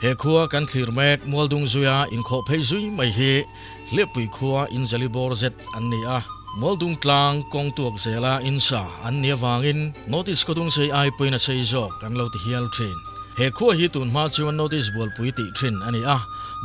He khua kan thlir mek Mualdung zuia inkhawh phei zui mai hi Hliappui khua in zali bawr zet an ni a. Mualdung tlang kawng tuak zela in sa an nih avangin North East khawdung sei ai pawhin a sei zawk an lo ti hial thin. He khua hi tun hma chuan North East Bualpui tih thin a ni a,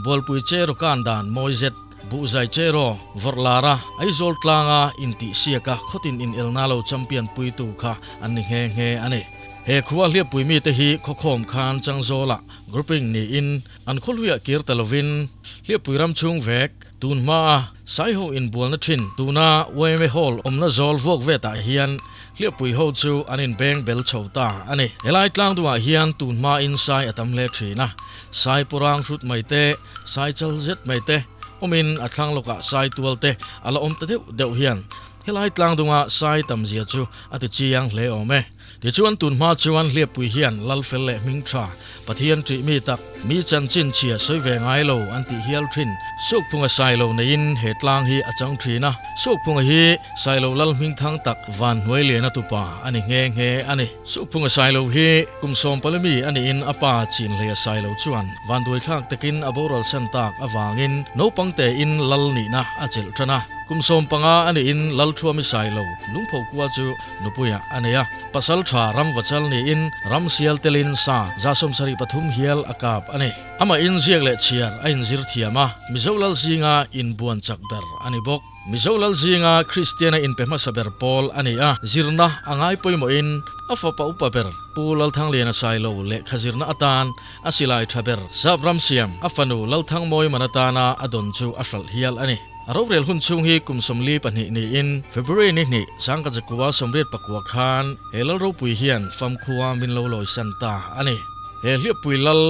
Bualpui cheraw kan dan mawi zet, Buhzai cheraw vawrh lara Aizawl tlanga intihsiaka khawtin inelna lo champion puitu kha an ni nghe nghe a ni. He khua Hliappui mite hi khawkhawm khan Changzawlah grouping niin an khawhluiah kir ta lovin Hliappui ram chhung vek tun hmaa Saiho inbualna thin tuna yma Hall awmna zawl vuak vetah hian Hliappui ho chu an inbeng bel chho ta a ni. Helai tlangduhah hian tun hmain sai a tam hle thin a, sai pawrang hrut mai te, sai chal zet mai te awmin a thlang lawkah sai tual te a la awm ta deuh deuh hian helai tlangdunga sai tam zia chu a ti chiang hle awm e. Tichuan tun hma chuan Hliappui hian Lalfel leh hming tha, Pathian ṭih mi tak, mi chanchin chhia sawi ve ngai lo an tih hial ṭhin. Sukphunga Sailo neiin he tlang hi a chang ṭhin a, Sukphunga hi Sailo lal hming thang tak Van hnuai liana tupa a ni nghe nghe a ni. Sukphunga Sailo hi kum sawmpali mi a niin a pa Chinhleia Sailo chuan vanduaithlak takin a boral san tak avangin naupang tein lal nihna a chelh ṭan a. Kum 15 a niin Lalṭhuami Sailo lungpho kua chu Nupuia a nei a, pasal tha ram vachal niin ram sial telin sa 73 hial a kap a ni. Amah in ziak leh chhiar a inzir thiam a, Mizo lal zinga inbuan chak ber a ni bawk. Mizo lal zinga Kristiana inpe hmasa ber pawl a ni a, zirna a ngai pawimawhin a fapa upa ber Pu Lalthangliana Sailo lehkha zirna atan a silai tha ber Sap ram siam a fanu Lalthangmawi man atana a dawn chu a hralh hial a ni. A rorel hun chhung hi kum 42 niin February ni hnih sangka zakua 84 khan he lal ropui hian famkhua min lo lawi san ta a ni. He Hliappui lal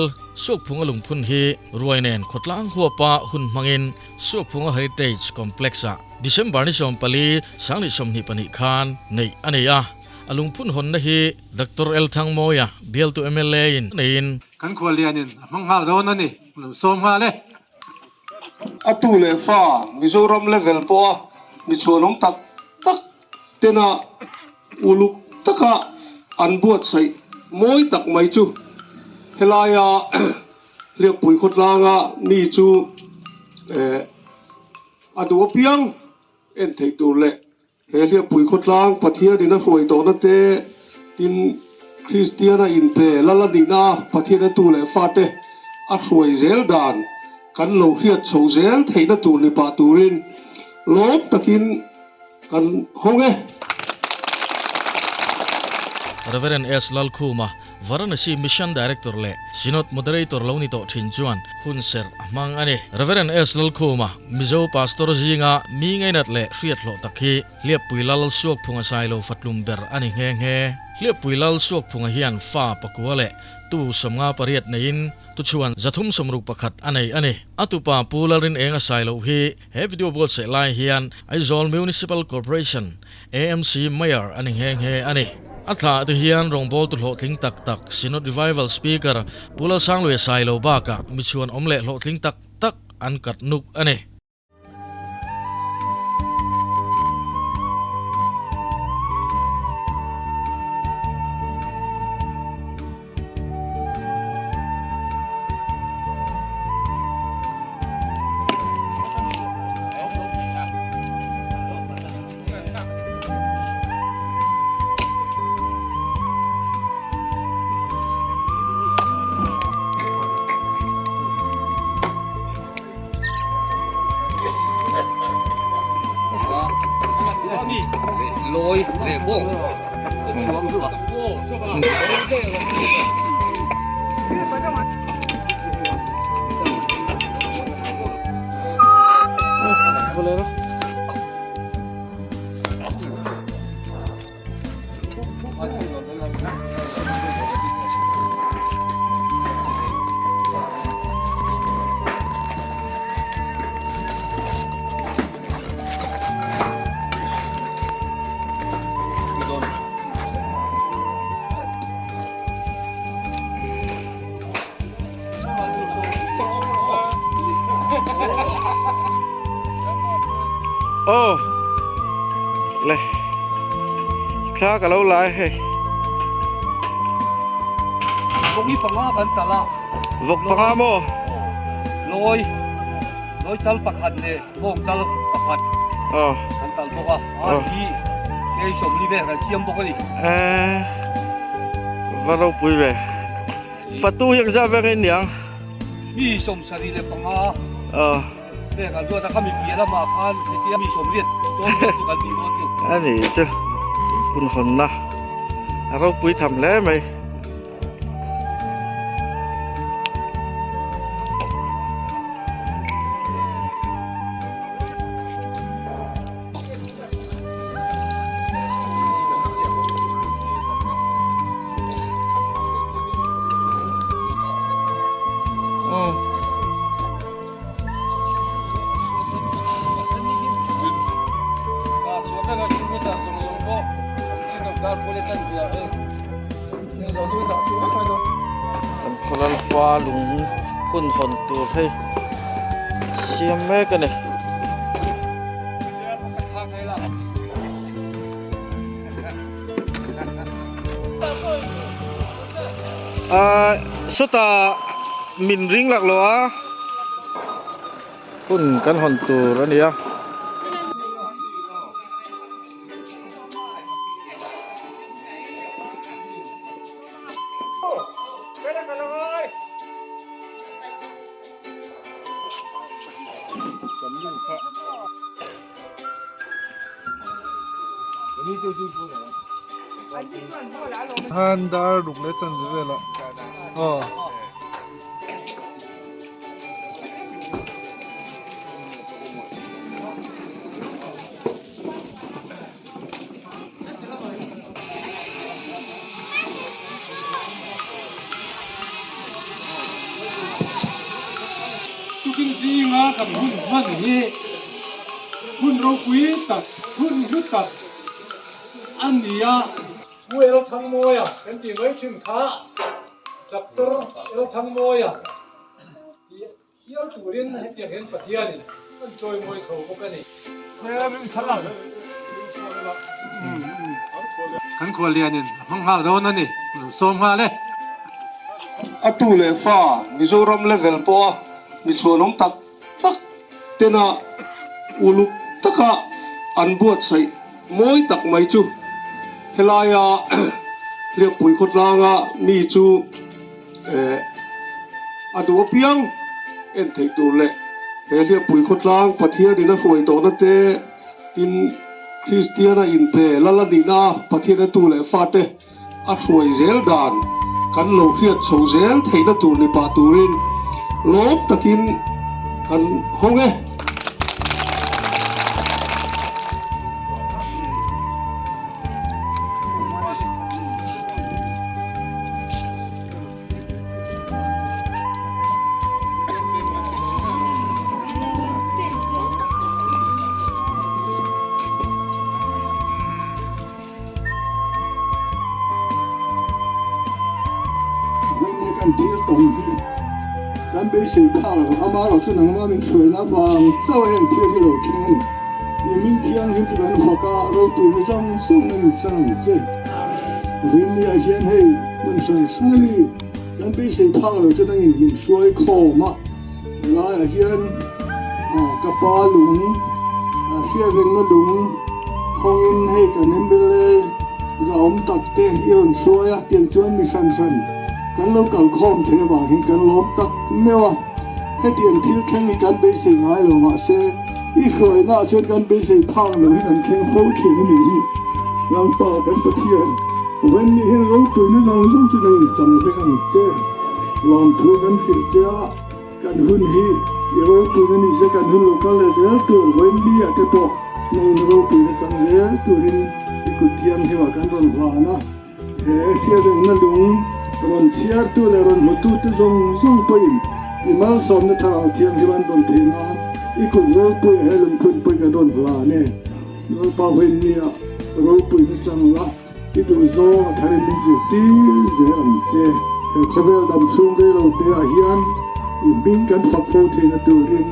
Suakphunga lungphun hi ruai nen khawtlang huapa hun hmangin Suakphunga Heritage Complex-ah December ni 14 2022 khan neih a ni a. A lungphun hawnna hi Doctor L Thangmawia bialtu mla in neiin. Kan khuallianin a hmang nghal dawn a ni, lo sawm nghal e. A tu leh fa Mizoram level pawha mi chhuanawm tak tak tena uluk taka an buatsaih mawi tak mai chu helaia Hliappui khawtlanga mi chu a duh apiang en theih tur leh He Hliappui khawtlang Pathianin a hruai tawhna te, tin Kristiana inpe lal a nihna a Pathian a tu leh fate a hruai zel dan kan lo hriat chho zel theihna tur ni pah turin lawm takin kan hawng e. Rev. S. Lalkhuma Varanasi Mission Director leh Synod Moderator lo ni tawh thin chuan hunserh a hmang a ni. Rev. S. Lalkhuma, Mizo Pastor zinga mi ngainat leh hriat hlawh tak hi Hliappui Lal Suakphunga Sailo fatlum ber a ni nghe nghe. Hliappui Lal Suakphunga hian fa pakua leh tu 58 neiin tuchhuan 361 a nei a ni. A tupa Pu Lalrinenga Sailo hi he video buatsaih lai hian Aizawl Municipal Corporation, AMC Mayor a ni nghe nghe a ni. A thlah te hian rawngbawltu hlawhtling tak tak Synod Revival Speaker Pu Lalsangluia Sailo bakah michhuan awm leh hlawhtling tak tak an kat nuk a ni. Lôi leh bawk. Aw le thla ka lo la e hei. Kawng hi panga kan tal a. Vawk panga maw? Lawi, lawi tal pakhat leh bawng tal pakhat kan tal bawk a. Ar hi kei sawmli vel kan siam bawk a ni. Eh, va ropui ve. Fatu hi engzat vel nge niang? Mi 75. Vel kan ruat a, khami piah lamah khan hetia mi 80 dawn vel chu kan tih dawn chu. A ni chu, hun hawnna a ropui tham hle mai. Kan khawlalpa lung hun hawn tur hei siam mek a ni. Sawtah min ring lak lo a hun kan hawn tur a ni a. Han dar ruk leh chanve velah aw. Tukin zinga kan hun hman hi hun ropui tak, hun hlu tak a ni a. Pu Elthangmawia kan tih mai thin kha Doctor Elthangmawia tih Hial turin hetiang hian Pathianin an chawimawi tho bawk a ni. Kan khuallianin a hmang nghal dawn a ni, lo sawm nghal e. A tu leh fa Mizoram level pawha mi chhuanawm tak tak tena uluk taka an buatsaih mawi tak mai chu helaia Hliappui khawtlanga mi chu A duh apiang en theih tur leh he Hliappui khawtlang Pathian in a hruai tawhna te, tin Kristian a inpe lal a nihna a Pathian a tu leh fate a hruai zel dan kan lo hriat chho zel theihna tur ni pah turin lawm takin kan hawng e. Vawiin kan thil tawng hi kan beisei phak lo, amaherawh chu nangmah min hruaina avang chauh a heng thil hi lo thleng a ni. I min thianghlim chu kan fak a, ropuina zawng zawng a ni chang ang che. Vawiinniah hian hei hmun hran hran a mi kan beisei phak lo chu nangin min hruai khawm a, helaiah hian ka pa lung, hriatrengna lung hawngin hei kan MLA zahawm tak te i rawn hruai a, tiang chuan mi hran hran kan lo kal khawm thei avang hian kan lawm tak meuh a, hetiang thil thleng hi kan beisei ngai lo mahse, I hruaina ah chuan kan beisei phak lo hian an thleng fo thin a nih hi. Lalpa kan Pathian, Wendy hian ropuina zawng zawng chu nang in chang vek ang che. Lawmthu kan hrilh che a, kan hun hi i ropuina ni se kan hun lo kal leh zel tur Wendy ah te pawh nang in ropuina chang zel turin i kut thianghlim ah kan rawn hlan a. He hriatrengna lung rawn chhiartu leh rawn hmutute zawng zawng pawhin i malsawmna thlarau thianghlim an rawn theih nan i kut ropui he lungphun pawhin kan rawn hlan e. Lalpa Huinnia ropuina chang la, i duh zawng a tharin min zirtir zel ang che. He khawvel dam chhung rei lo te ah hian i hming kan fak fo theihna turin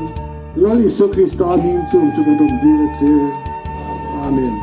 Lal Isua Krista hming chung chu kan rawn dil a che. Amen.